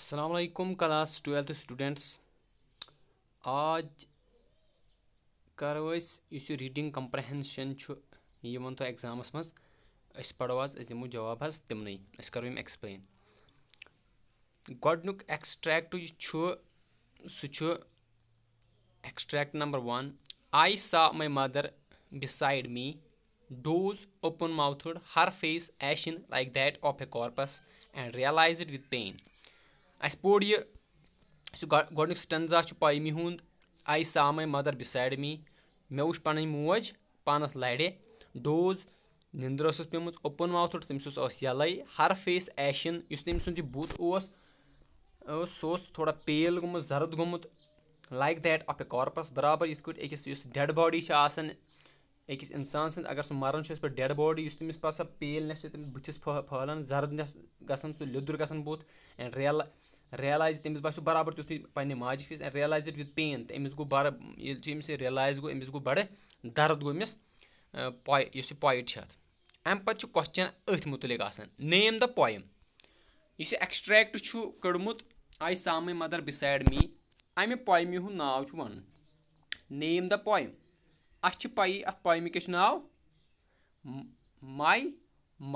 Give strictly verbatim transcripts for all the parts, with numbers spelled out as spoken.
السلام علیکم class twelfth students. آج کرو أسۍ یُس یہِ reading comprehension چھُ یِوان تۄہہِ examس منٛز، أسۍ پرو آز، أسۍ دِمو جواب حظ تِمنٕے، أسۍ کرو یِم explain. گۄڈٕنیُک extract یُس چھُ، سُہ چھُ extract number one. I saw my mother beside me, doze, open mouthed, her face ashen like that of a corpse, and realized with pain. اَسہِ پوٚر یہِ، سُہ گۄ-، گۄڈٕنیُک stanza چھُ poemہِ ہُنٛد، I saw my mother beside me. مےٚ وٕچھ پنٕنۍ موج پانَس لَرِ، doze، نِندٕر ٲسٕس پیٚمٕژ، open mouthed، تٔمِس اوس، ٲس یَلَے، her face ashen، یُس تٔمۍ سُنٛد یہِ بُتھ اوس، اوس، سُہ اوس تھوڑا pale گوٚمُت، زرد گوٚمُت، like that of a corpse، برابر یِتھ کٲٹھۍ أکِس یُس dead body چھِ آسان، أکِس اِنسان سٕنٛز، اگر سُہ مَران چھُ، یِتھ پٲٹھۍ dead body، یُس تٔمِس پَتہٕ سۄ paleness چھِ تٔمِس بٕتھِس پھٔ-، پھٔہلان، زردنٮ۪س گژھان، سُہ لیٚدُر گژھان بُتھ، and real-، realize، تٔمِس باسیو برابر تیُتھُے پنٛنہِ ماجہِ face، and realized with pain، تہٕ أمِس گوٚو بَرٕ، ییٚلہِ یہِ أمِس یہِ realize گوٚو، أمِس گوٚو بَڑٕ درد گوٚو أمِس، اَ، پوے-، یُس یہِ poet چھِ اَتھ. اَمہِ پَتہٕ چھُ question أتھۍ مُتعلِق آسان، name the poem. یُس یہِ extract چھُ کٔڑمُت، I saw my mother beside me، اَمہِ poemہِ ہُنٛد ناو چھُ وَنُن. Name the poem. اَسہِ چھِ پَیی اَتھ poemہِ کیٛاہ چھُ ناو، My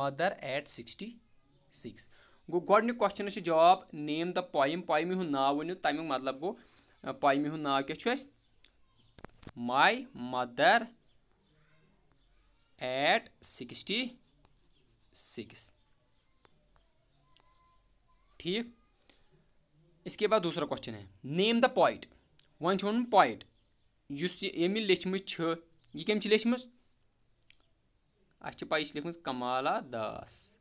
mother at sixty six. گوٚو، گۄڈٕنیُک question چھُ جواب، name the poem، poemہِ ہُنٛد ناو ؤنِو، تَمیُک مطلب گوٚو، اَ، poemہِ ہُنٛد ناو کیٛاہ چھُ اَسہِ؟ My mother at sixty six. ٹھیٖک۔ اس کے بعد دوسرا question Hai, name the poet. وۄنۍ چھُ وَنُن poet، یُس یہِ، ییٚمۍ یہِ لیٚچھمٕژ چھِ، یہِ کٔمۍ چھِ لیٚچھمٕژ؟ اَسہِ چھِ پَے، یہِ چھِ لیٚکھمٕژ کمالا داس۔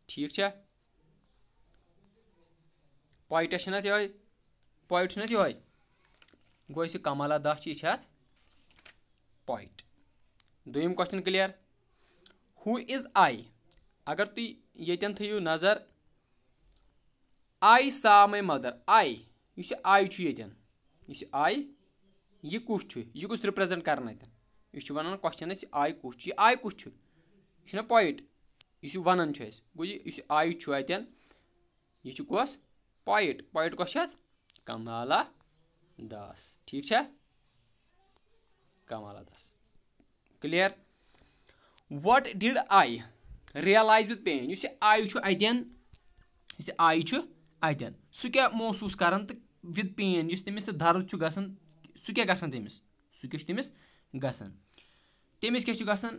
ٹھیٖک چھا؟ Poetess چھِنہٕ اَتھ یِہوٚے؟ Poet چھُنہٕ اَتھ یِہوٚے؟ گوٚو، یُس یہِ کمالا داس چھِ، یہِ چھِ اَتھ poet. دوٚیِم question clear. Who is I? اگر تُہۍ ییٚتٮ۪ن تھٲیِو نظر، I saw my mother. I، یُس یہِ I چھُ ییٚتٮ۪ن، یُس یہِ I، یہِ کُس چھُ؟ یہِ کُس represent کران اَتٮ۪ن؟ یہِ چھُ وَنان question اَسہِ، I کُس چھُ؟ یہِ I کُس چھُ؟ یہِ چھُنہ poet، یُس یہِ وَنان چھُ اَسہِ۔ گوٚو، یہِ، یُس یہِ I چھُ اَتٮ۪ن، یہِ چھُ کۄس؟ Poet. Poet کۄس چھِ اَتھ؟ کمالا داس۔ ٹھیٖک چھا؟ Kamala Das. Clear. What did I realize with pain? یُس یہِ I چھُ اَتٮ۪ن، یُس یہِ I چھُ اَتٮ۪ن، سُہ کیٛاہ محسوٗس کران تہٕ with pain، یُس تٔمِس سُہ درد چھُ گژھان، سُہ کیٛاہ گژھان تٔمِس؟ سُہ کیٛاہ چھُ تٔمِس گژھان؟ تٔمِس کیٛاہ چھُ گژھان؟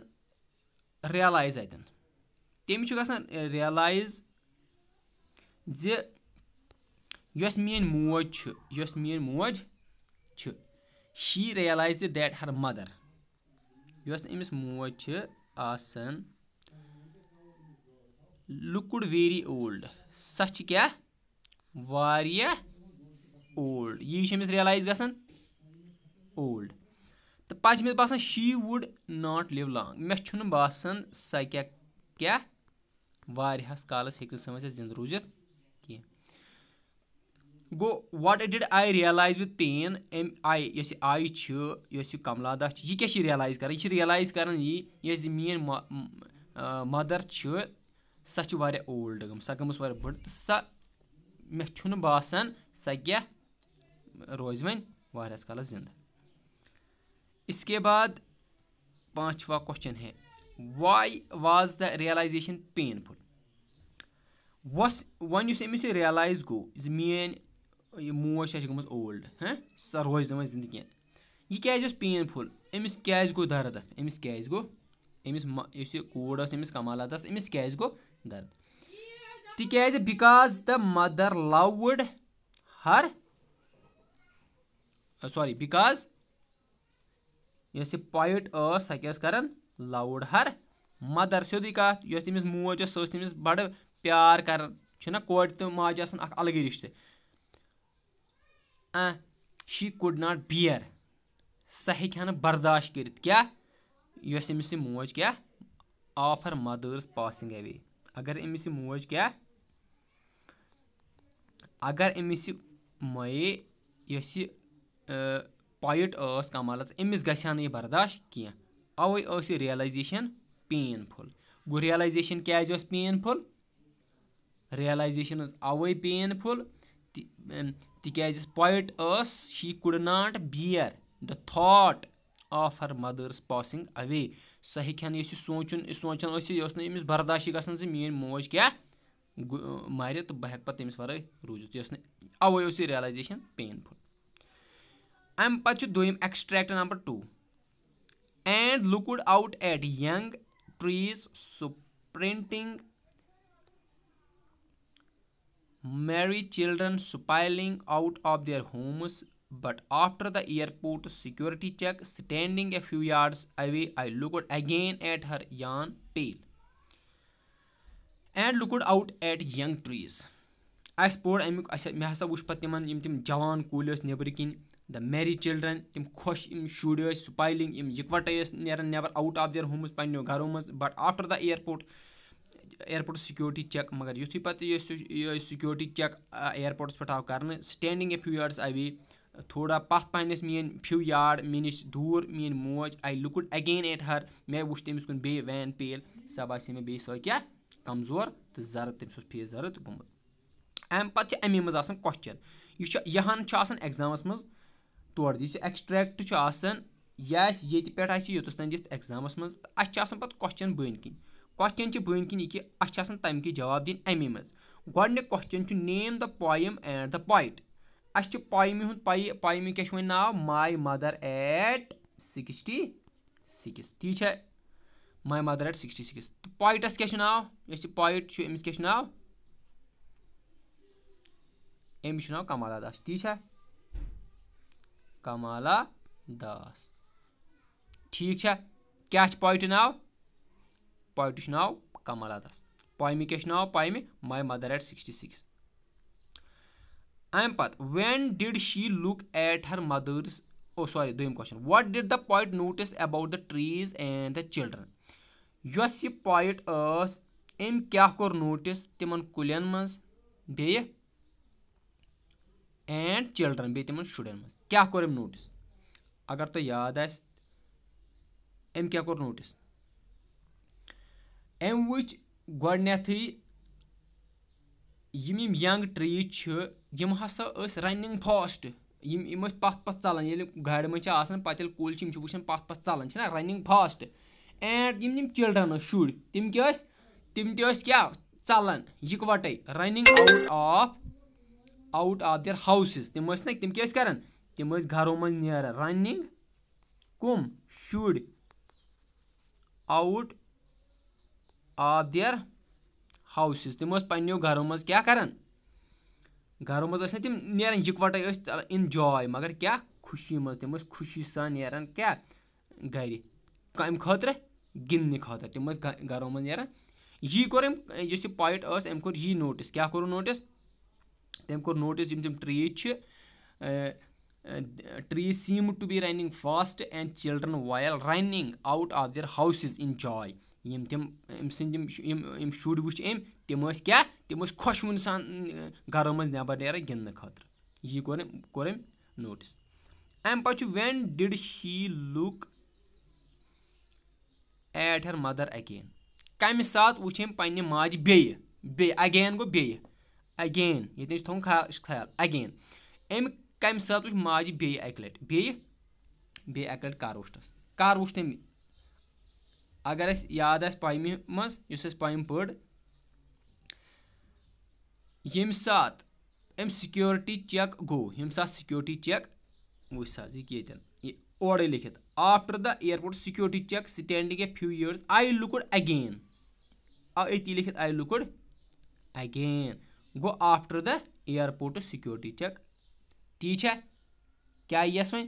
Realize اَتٮ۪ن۔ تٔمِس چھُ گژھان realize زِ یۄس میٛٲنۍ موج چھِ، یۄس میٛٲنۍ موج چھِ، she realized that her mother، یۄس أمِس موج چھِ آسان، looked very old، سۄ چھِ کیٛاہ؟ واریاہ old۔ یی چھِ أمِس realize گژھان old۔ تہٕ پَتہٕ چھِ أمِس باسان، she would not live long، مےٚ چھُنہٕ باسان سۄ کیٛاہ، کیٛاہ واریاہَس کالَس ہیٚکہِ نہٕ سۄ وۄنۍ زِندٕ روٗزِتھ کینٛہہ۔ گوٚو، what did I realize with pain؟ أمۍ I، یۄس یہِ I چھِ، یۄس یہِ کملا داس چھِ، یہِ کیٛاہ چھِ realize کران؟ یہِ چھِ realize کران یی، یۄس زِ میٛٲنۍ مَ-، م-، آ، mother چھِ، سۄ چھِ واریاہ old گٔمٕژ، سۄ گٔمٕژ واریاہ بٔڑ، تہٕ سۄ، مےٚ چھُنہٕ باسان سۄ کیٛاہ روزِ وۄنۍ واریاہَس کالَس زِندٕ۔ اس کے بعد پانٛژواں question Hai, why was the realization painful؟ وۄس-، وۄنۍ یُس أمِس یہِ realize گوٚو زِ میٛٲنۍ یہِ موج چھےٚ گٔمٕژ old، ہہ، سۄ روزِ نہٕ وۄنۍ زِندٕ کینٛہہ، یہِ کیٛازِ اوس painful؟ أمِس کیٛازِ گوٚو درد اَتھ؟ أمِس کیٛازِ گوٚو، أمِس ما-، یُس یہِ کوٗر ٲس أمِس کمالا داس، أمِس کیٛازِ گوٚو درد؟ تِکیٛازِ because the mother loved her، sorry، because یۄس یہِ poet ٲس، سۄ کیٛاہ ٲس کران؟ Loved her mother، سیوٚدُے کَتھ، یۄس تٔمِس موج ٲس، سۄ ٲس تٔمِس بَڑٕ پیار کران۔ چھُنہ کورِ تہٕ ماجہِ آسان اکھ الگٕے رِشتہٕ۔ آ، she could not bear، سۄ ہیٚکہِ ہا نہٕ برداشت کٔرِتھ۔ کیٛاہ؟ یۄس أمِس یہِ موج کیٛاہ؟ Of her mother's passing away۔ اگر أمِس یہِ موج کیٛاہ؟ اگر أمِس یہِ مۄیے، یۄس یہِ، آ، poet ٲس کمالس، أمِس گژھِ ہا نہٕ یہِ برداشت کینٛہہ۔ اَوَے ٲس یہِ realization painful۔ گوٚو، realization کیٛازِ ٲس painful؟ realization is اوے painful تہِ، تِکیازِ poet ٲس، she could not bear the thought of her mother's passing away. سۄ ہیٚکہِ ہا نہٕ، یۄس یہِ سونٛچُن، یہِ سونٛچان ٲس، یہِ ٲس نہٕ أمِس برداشٕے گژھان زِ میٲنۍ موج کیٛاہ گُ-، مَرِ تہٕ بہٕ ہٮ۪کہٕ پَتہٕ تٔمِس وَرٲے روٗزِتھ۔ یہِ ٲس نہٕ، اَوَے ٲس یہِ realization painful۔ اَمہِ پَتہٕ چھُ دوٚیِم extract number two: "And looked out at young trees sprinting, merry children spilling out of their homes, but after the airport security check, standing a few yards away, I looked again at her young tail and looked out at young trees." اَسہِ پوٚر اَمیُک، اَسہِ، مےٚ ہسا وٕچھ پَتہٕ تِمَن، یِم تِم جوان کُلۍ ٲسۍ نیٚبرٕ کِنۍ، the merry children، تِم خۄش، یِم شُرۍ ٲسۍ، spilling، یِم یِکوَٹَے ٲسۍ نیران نٮ۪بَر، out of their homes، پنٛنیو گَرو منٛز، but after the airport، airport security check، مگر یُتھُے پَتہٕ یہِ سُہ، یہِ security check، آ، airportَس پٮ۪ٹھ آو کَرنہٕ، standing a few yards away، تھوڑا پَتھ پَہنَس میٛٲنۍ few yard، مےٚ نِش دوٗر میٛٲنۍ موج، I looked again at her، مےٚ وٕچھ تٔمِس کُن بیٚیہِ وین پیل، سۄ باسے مےٚ بیٚیہِ سۄ کیٛاہ کمزور تہٕ زرٕد، تٔمِس اوس face زرٕد گوٚمُت۔ اَمہِ پَتہٕ چھِ اَمی منٛز آسان question، یہِ چھُ، یہِ ہن چھُ آسان examَس منٛز تورٕ دِ، یُس یہِ extract چھُ آسان، یہِ آسہِ ییٚتہِ پٮ۪ٹھ آسہِ یوٚتَس تام دِتھ examَس منٛز، تہٕ اَسہِ چھِ آسان پَتہٕ question بٔنۍ کِنۍ۔ Question چھِ بٔنۍ کِنۍ یہِ کہِ اَسہِ چھِ آسان تَمہِ کہِ جواب دِنۍ اَمی منٛز۔ گۄڈٕنیُک question چھُ: "Name the poem and the poet۔" اَسہِ چھُ poemہِ ہُنٛد پَیہِ، poemہِ کیٛاہ چھُ وۄنۍ ناو؟ My Mother at Sixty Six۔ تی چھا؟ My Mother at Sixty Six۔ تہٕ poetَس کیٛاہ چھُ ناو؟ یۄس یہِ poet چھُ، أمِس کیٛاہ چھُ ناو؟ أمِس چھُ ناو کمالا داس۔ تی چھا؟ کمالا داس۔ ٹھیٖک چھا؟ کیٛاہ چھُ poetہِ ناو؟ Poetہِ چھُ ناو کمالا داس۔ Poemہِ کیٛاہ چھُ ناو؟ Poemہِ My Mother at Sixty Six۔ اَمہِ پَتہٕ، when did she look at her mother's، oh sorry، دوٚیِم question: "What did the poet notice about the trees and the children؟" یۄس یہِ poet ٲس، أمۍ کیٛاہ کوٚر notice تِمَن کُلٮ۪ن منٛز بیٚیہِ and children، بیٚیہِ تِمَن شُرٮ۪ن منٛز کیٛاہ کوٚر أمۍ notice؟ اگر تۄہہِ یاد آسہِ، أمۍ کیٛاہ کوٚر notice؟ أمۍ وٕچھ گۄڈٕنٮ۪تھٕے یِم، یِم young trees چھِ، یِم ہسا ٲسۍ running fast۔ یِم، یِم ٲسۍ پتھ پتھ ژلان۔ ییٚلہِ گاڑِ منٛز چھِ آسان، پتہٕ ییٚلہِ کُلۍ چھِ، یِم چھِ وٕچھان پتھ پتھ ژلان، چھِنہ running fast۔ And یِم، یِم children ٲسۍ، شُرۍ، تِم کیٛاہ ٲسۍ؟ تِم تہِ ٲسۍ کیٛاہ؟ ژلان یِکوَٹَے، running out of، out of their houses۔ تِم ٲسۍ نہ، تِم کیٛاہ ٲسۍ کران؟ تِم ٲسۍ گرو منٛز نیران۔ Running کُم؟ شُرۍ۔ Out of their houses۔ تِم ٲسۍ پنٛنیو گرو منٛز کیٛاہ کران؟ گرو منٛز ٲسۍ نہٕ تِم نیران یِکوَٹَے، ٲسۍ ژَلان enjoy، مگر کیٛاہ؟ خوشی منٛز۔ تِم ٲسۍ خوشی سان نیران کیٛاہ؟ گرِ۔ کَمہِ خٲطرٕ؟ گِنٛدنہٕ خٲطرٕ۔ تِم ٲسۍ گَ-، گرو منٛز نیران۔ یی کوٚر أمۍ، یُس یہِ poet ٲس، أمۍ کوٚر یی notice۔ کیٛاہ کوٚر notice؟ تٔمۍ کوٚر notice، یِم تِم trees چھِ، trees seem to be running fast and children while running out of their houses enjoy۔ یِم تِم، أمۍ سٕنٛدۍ یِم شُ-، یِم، یِم شُرۍ وٕچھ أمۍ، تِم ٲسۍ کیٛاہ؟ تِم ٲسۍ خۄشوُن سان، اۭں، گرو منٛز نٮ۪بر نیران گِنٛدنہٕ خٲطرٕ۔ یہِ کوٚر أمۍ، کوٚر أمۍ notice۔ اَمہِ پَتہٕ چھُ: When did she look at her mother again؟ کَمہِ ساتہٕ وٕچھ أمۍ پنٛنہِ ماجہِ بیٚیہِ؟ بیٚیہِ، again گوٚو بیٚیہِ۔ Again، ییٚتٮ۪ن چھُ تھاوُن خا-، خیال، again۔ أمۍ کَمہِ ساتہٕ وٕچھ ماجہِ بیٚیہِ اَکہِ لَٹہِ؟ بیٚیہِ، بیٚیہِ اَکہِ لَٹہِ کَر وٕچھنَس؟ کَر وٕچھ تٔمۍ؟ اگر اَسہِ یاد آسہِ poemہِ منٛز، یُس اَسہِ poem پٔر، ییٚمہِ ساتہٕ أمۍ security check گوٚو، ییٚمہِ ساتہٕ security check، وٕچھ سا حظ یہِ کہِ ییٚتٮ۪ن، یہِ اورَے لیکھِتھ: After the airport security check, standing a few yards, I looked again۔ آ، أتی لیکھِتھ: I looked again۔ گوٚو after the airport security check۔ تی چھا؟ کیٛاہ یِیَس وۄنۍ؟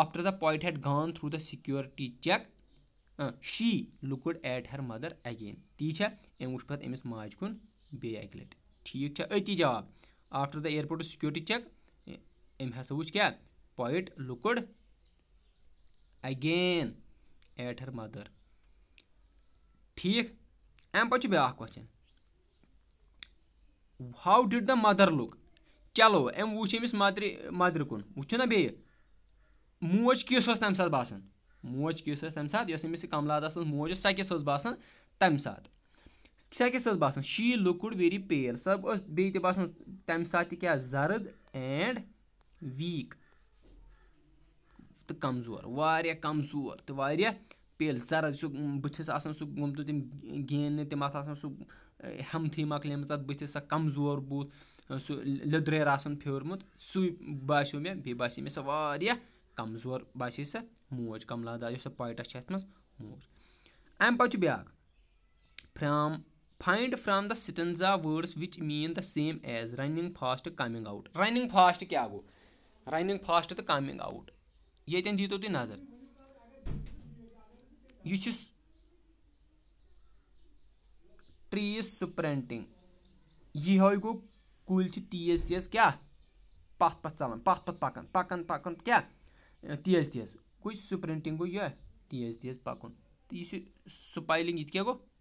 After the poet had gone through the security check, in, she looked at her mother again۔ تی چھا؟ أمۍ وٕچھ پَتہٕ أمِس ماجہِ کُن بیٚیہِ اَکہِ لَٹہِ۔ ٹھیٖک چھا؟ أتی جواب۔ After the airport security check، أمۍ ہسا وٕچھ کیٛاہ؟ Poet looked again at her mother۔ ٹھیٖک۔ اَمہِ پَتہٕ چھُ بیٛاکھ question۔ How did the mother look؟ چلو، أمۍ وٕچھ أمِس مَدرِ، مَدرِ کُن۔ وٕچھِو نہ بیٚیہِ؟ موج کِژھ ٲس تَمہِ ساتہٕ باسان؟ موج کِژھ ٲس تَمہِ ساتہٕ؟ یۄس أمِس یہِ کملا داس ٲس موج، سۄ کِژھ ٲس باسان تَمہِ ساتہٕ؟ سۄ کیٛاہ ٲس باسان؟ She looked very pale. سۄ ٲس بیٚیہِ تہِ باسان تَمہِ ساتہٕ تہِ کیٛاہ؟ زرٕد and weak. تہٕ کمزور، واریاہ کمزور تہٕ واریاہ pale، زرٕد، سُہ بٕتھِس آسان سُہ گوٚمتُت تٔمۍ gain نہٕ، تٔمۍ اَتھ آسان سُہ، اے، ہٮ۪متھٕے مۄکلیمٕژ تَتھ بٕتھِس، سۄ کمزور بُتھ، سُہ لیٚدریر آسان پھیوٗرمُت، سُے باسیو مےٚ۔ بیٚیہِ باسے مےٚ سۄ واریاہ کمزور، باسے سۄ موج کملا داس، یۄس سۄ poetess چھِ اَتھ منٛز موج۔ اَمہِ پتہٕ چھُ بیٛاکھ، from, find from the stanza words which mean the same as running fast, coming out. Running fast کیٛاہ گوٚو؟ Running fast تہٕ coming out، ییٚتٮ۪ن دیٖتو تُہۍ نظر۔ یہِ چھُ trees sprinting۔ یِہوٚے گوٚو، کُلۍ چھِ تیز تیز کیٛاہ؟ پتھ پتھ ژلان، پتھ پتھ پکان، پکان پکان کیٛاہ؟ تیز تیز۔ کُج sprinting گوٚو یہِ تیز تیز پکُن۔ تہٕ یُس یہِ spelling، یہِ تہِ کیٛاہ گوٚو؟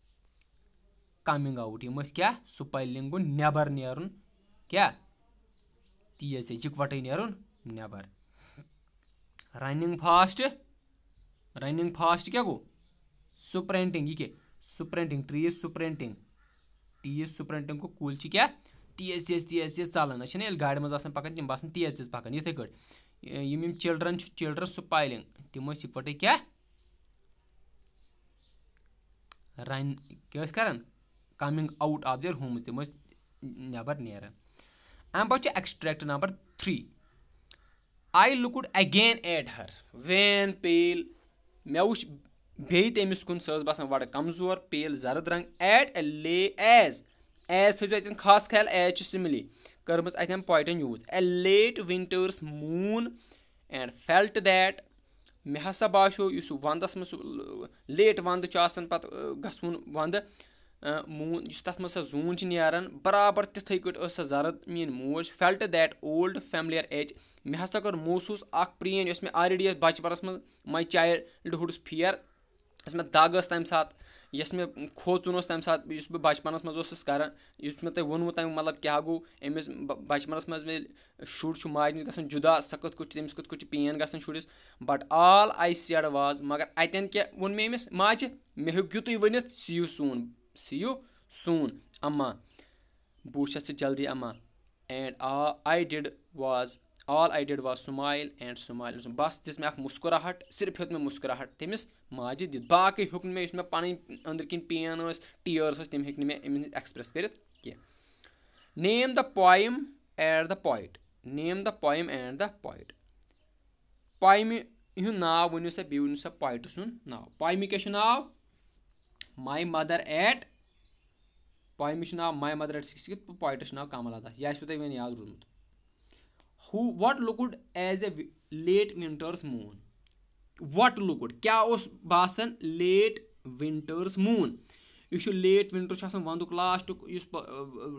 Coming out۔ یِم ٲسۍ کیٛاہ؟ Spelling گوٚو نٮ۪بر نیرُن۔ کیٛاہ؟ تیز تیز، یِکوَٹَے نیرُن نٮ۪بر۔ Running fast، running fast کیٛاہ گوٚو؟ Sprinting۔ یہِ کیٛاہ؟ Sprinting، trees sprinting۔ Trees sprinting گوٚو، کُلۍ چھِ کیٛاہ؟ تیز تیز تیز تیز ژلان۔ أسۍ چھِنہ ییٚلہِ گاڑِ منٛز آسان پکان، تِم باسان تیز تیز پکان۔ یِتھَے کٲٹھۍ یِم یِم children چھِ، children spelling، تِم ٲسۍ یِکوَٹَے کیٛاہ؟ Run، کیٛاہ ٲسۍ کران؟ Coming out of their homes، تِم ٲسۍ نٮ۪بر نیران۔ اَمہِ پتہٕ چھُ extract number three۔ I looked again at her when pale۔ مےٚ وُچھ بیٚیہِ تٔمِس کُن، سۄ ٲس باسان بڑٕ کمزور، pale، زرد رنگ، at a la-، as، as تھٲیزیو اَتٮ۪ن خاص خیال، as چھِ similarly کٔرمٕژ اَتٮ۪ن poetن use، a late winter's moon and felt that۔ مےٚ ہسا باسیو یُس سُہ ونٛدس منٛز سُہ late ونٛدٕ چھُ آسان، پتہٕ، آ، گژھُن ونٛدٕ، آ، moon، یُس تتھ منٛز سۄ زوٗن چھِ نیران، برابر تِتھے کٲٹھۍ ٲس سۄ زرد میٲنۍ موج۔ Felt that old familiar itch۔ مےٚ ہسا کٔر محسوٗس اکھ پرٛٲنۍ، یۄس مےٚ already ٲس بچپنس منٛز، my childhood's fear۔ یۄس مےٚ دگ ٲس تَمہِ ساتہٕ، یۄس مےٚ کھوژُن اوس تَمہِ ساتہٕ، یُس بہٕ بچپنس منٛز اوسُس کران، یُس مےٚ تۄہہِ ووٚنمُت تَمیُک مطلب کیٛاہ گوٚو، أمِس ب-، بچپنس منٛز ییٚلہِ شُر چھُ ماجہِ نِش گژھان جُدا، سۄ کِتھ کٲٹھۍ چھِ، تٔمِس کِتھ کٲٹھۍ چھِ pain گژھان شُرِس۔ But all I said was، مگر اَتٮ۪ن کیٛاہ ووٚن مےٚ أمِس ماجہِ؟ مےٚ ہیوٚک یُتُے ؤنِتھ، see you soon، see you soon، اما، بہٕ وٕچھَتھ ژٕ جلدی اما۔ And all I did was، all I did was smile and smile۔ بس دِژ مےٚ اکھ مسکراہٹ، صرف ہیوٚت مےٚ مسکراہٹ تٔمِس ماجہِ دِتھ۔ باقٕے ہیوٚک نہٕ مےٚ، یُس مےٚ پنٕنۍ أنٛدرۍ کِنۍ pain ٲس، tears ٲسۍ، تِم ہیٚکۍ نہٕ مےٚ أمِس express کٔرِتھ کینٛہہ۔ Name the poem and the poet۔ Name the poem and the poet۔ Poem ہُنٛد ناو ؤنِو سا، بیٚیہِ ؤنِو سا poet سُنٛد ناو۔ Poem کیٛاہ چھُ ناو؟ My mother at، poem چھُ ناو My mother at sixty، poet چھُ ناو کملا داس۔ یہِ آسِوٕ تۄہہِ وۄنۍ یاد روٗدمُت۔ Who، what looked as a wi-، late winter's moon؟ What looked، کیٛاہ اوس باسان late winter's moon؟ یُس یہِ late winter چھُ آسان، ونٛدُک lastُک، یُس پ-،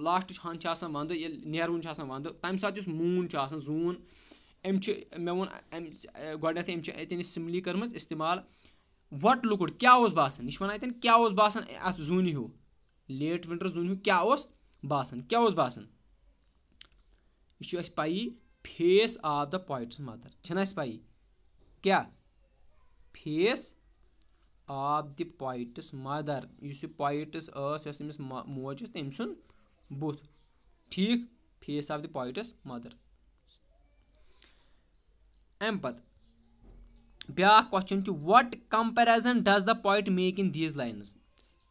lastٕچ ہن چھِ آسان ونٛدٕ، ییٚلہِ نیرُن چھُ آسان ونٛدٕ، تَمہِ ساتہٕ یُس moon چھُ آسان، زوٗن، أمۍ چھِ، مےٚ ووٚن، أمۍ، گۄڈٕنٮ۪تھٕے أمۍ چھِ اَتٮ۪ن یہِ simile کٔرمٕژ استعمال۔ What looked، کیٛاہ اوس باسان؟ یہِ چھِ وَنان اَتٮ۪ن، کیٛاہ اوس باسان اَتھ زوٗنہِ ہیوٗ؟ Late winter زوٗنہِ ہیوٗ کیٛاہ اوس باسان؟ کیٛاہ اوس باسان؟ یہِ چھُ اَسہِ پَیی، face of the poet's mother۔ چھَنہٕ اَسہِ پَیی؟ کیٛاہ؟ Face of the poet's mother۔ یُس یہِ poet's ٲس، یۄس أمِس ما-، موج ٲس، تٔمۍ سُنٛد بُتھ۔ ٹھیٖک؟ Face of the poet's mother۔ اَمہِ پَتہٕ بیٛاکھ question چھُ، what comparison does the poet make in these lines؟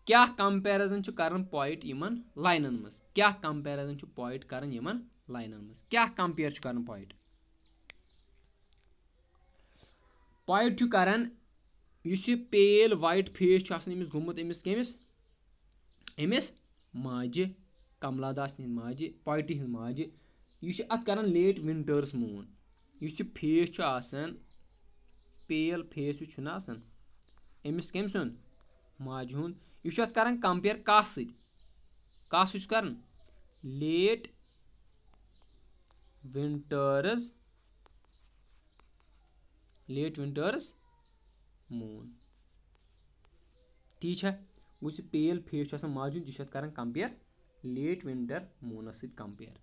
کیٛاہ comparison چھُ کران poet یِمن lineن منٛز؟ کیٛاہ comparison چھُ poet کران یِمن lineن منٛز؟ کیٛاہ compare چھُ کران poet؟ Poet چھُ کران، یُس یہِ pale white face چھُ آسان أمِس گوٚمُت، أمِس کٔمِس؟ أمِس ماجہِ، کملا داس نِنۍ ماجہِ، poetہِ ہِنٛز ماجہِ۔ یہِ چھُ اَتھ کران late winter's moon۔ یُس یہِ face چھُ آسان، pale face یُس چھُنہٕ آسان، أمِس کٔمۍ سُنٛد؟ ماجہِ ہُنٛد۔ یہِ چھُ اَتھ کران compare کَس سۭتۍ؟ کَس سۭتۍ چھُ کران؟ Late winter's، late winter's moon۔ ٹھیٖک چھا؟ گوٚو یُس یہِ pale face چھُ آسان ماجہِ ہُنٛد، یہِ چھُ اَتھ کران compare late winter moonس سۭتۍ compare۔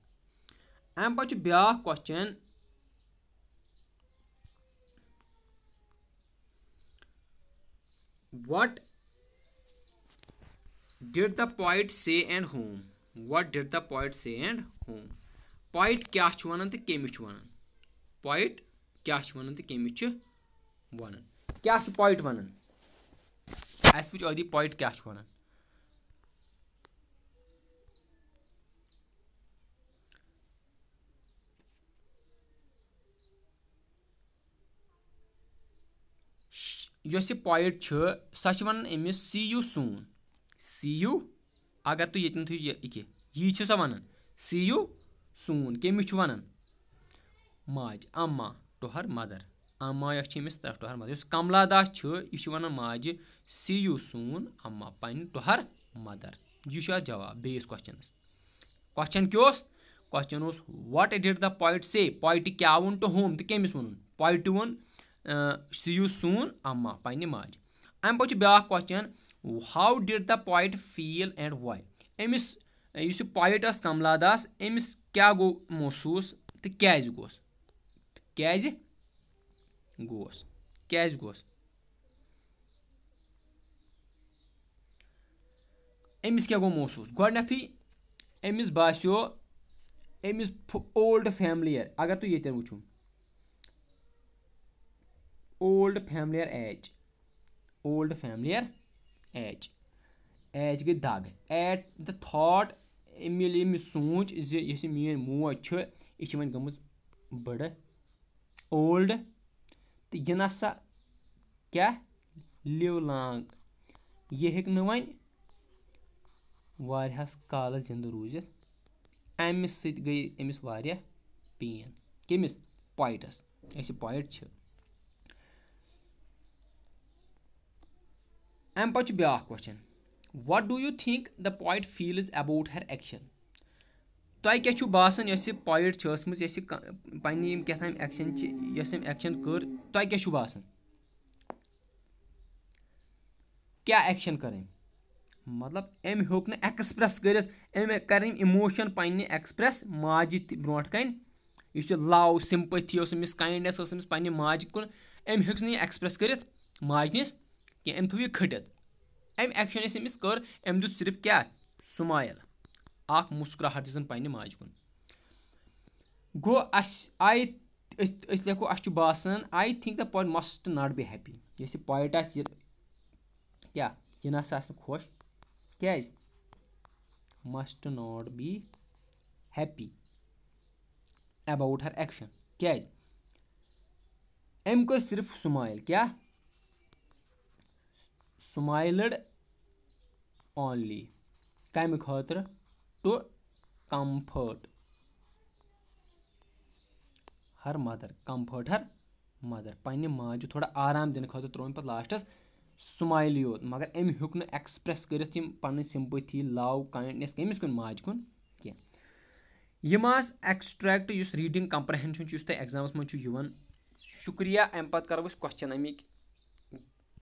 اَمہِ پتہٕ چھُ بیٛاکھ question، what Did the poet say and whom? What did the poet say and whom? Poet کیٛاہ چھُ وَنان تہٕ کٔمِس چھُ وَنان؟ Poet کیٛاہ چھُ وَنان تہٕ کٔمِس چھُ وَنان؟ کیٛاہ چھُ poet وَنان؟ اَسہِ وٕچھ ٲدی poet کیٛاہ چھُ وَنان۔ یۄس یہِ poet چھِ، سۄ چھِ وَنان أمِس see you soon۔ See you، اگر تُہۍ ییٚتٮ۪ن تھٲیِو یہِ، یہِ کہِ، یی چھِ سۄ وَنان see you soon۔ کٔمِس چھُ وَنان؟ ماجہِ، اما to her mother۔ اما یۄس چھِ أمِس to her mother۔ یُس کملا داس چھُ، یہِ چھُ وَنان ماجہِ see you soon اما، پننہِ to her mother۔ یہِ چھُ اَتھ جواب بیٚیِس questionس۔ Question کیٛاہ اوس؟ Question اوس what did the poet say؟ Poetہِ کیٛاہ ووٚن to whom تہٕ کٔمِس ووٚنُن؟ Poetہِ ووٚن see you soon اما، پننہِ ماجہِ۔ اَمہِ پتہٕ چھُ بیٛاکھ question، how did the poet feel and why؟ أمِس، یُس یہِ poet ٲس کملا داس، أمِس کیٛاہ گوٚو محسوٗس تہٕ کیٛازِ گوٚوس؟ کیٛازِ گوٚوس؟ کیٛازِ گوٚوس؟ أمِس کیٛاہ گوٚو محسوٗس؟ گۄڈٕنٮ۪تھٕے أمِس باسیو أمِس old familiar۔ اگر تُہۍ ییٚتٮ۪ن وٕچھِو، old familiar age، old familiar age، age گٔے دَگ۔ At the thought، أمۍ ییٚلہِ أمِس سوٗنٛچ زِ یۄس یہِ میٛٲنۍ موج چھِ، یہِ چھِ وۄنۍ گٔمٕژ بٕڑٕ، old، تہٕ یہِ نہ سا کیٛاہ، live long، یہِ ہیٚکہِ نہٕ وۄنۍ واریاہَس کالَس زِندٕ روٗزِتھ۔ اَمہِ سۭتۍ گٔے أمِس واریاہ pain۔ کٔمِس؟ Poetس۔ یۄس یہِ poet چھِ۔ اَمہِ پَتہٕ چھُ بیٛاکھ question، what do you think the poet feels about her action؟ تۄہہِ کیٛاہ چھُو باسان، یۄس یہِ poet چھِ ٲسمٕژ، یۄس یہِ ک-، پننہِ یِم کیٛاہ تام action چھِ، یۄس أمۍ action کٔر، تۄہہِ کیٛاہ چھُو باسان؟ کیٛاہ action کٔر أمۍ؟ مطلب، أمۍ ہیوٚک نہٕ express کٔرِتھ، أمۍ کَرٕنۍ emotion پننہِ express ماجہِ تہِ برونٛٹھ کَنہِ۔ یُس یہِ love، sympathy ٲس أمِس، kindness ٲس أمِس پننہِ ماجہِ کُن، أمۍ ہیوٚک نہٕ یہِ express کٔرِتھ ماجہِ نِس کینٛہہ، أمۍ تھوٚو یہِ کھٔٹِتھ۔ أمۍ action یۄس أمِس کٔر، أمۍ دیُت صرف کیٛاہ؟ Smile، اکھ مسکراہٹ دِژٕن پننہِ ماجہِ کُن۔ گوٚو اَسہِ، I، أسۍ، أسۍ لیکھو، اَسہِ چھُ باسان، I think the poet must not be happy۔ یۄس یہِ poet آسہِ، یہِ کیٛاہ؟ یہِ نہ سا آسہِ نہٕ خۄش۔ کیٛازِ؟ Must not be happy about her action۔ کیٛازِ؟ أمۍ کٔر صرف smile۔ کیٛاہ؟ Smiled only۔ کَمہِ خٲطرٕ؟ To comfort her mother۔ Comfort her mother۔ پننہِ ماجہِ تھوڑا آرام دِنہٕ خٲطرٕ ترٛوو أمۍ پَتہٕ lastس smile یوت، مگر أمۍ ہیوٚک نہٕ express کٔرِتھ یِم پنٕنۍ sympathy، love، kindness کٔمِس کُن؟ ماجہِ کُن کینٛہہ۔ یِم آسہٕ extract یُس reading comprehension چھُ، یُس تۄہہِ examس منٛز چھُ یِوان۔ شُکریہ۔ اَمہِ پَتہٕ کَرو أسۍ question اَمِکۍ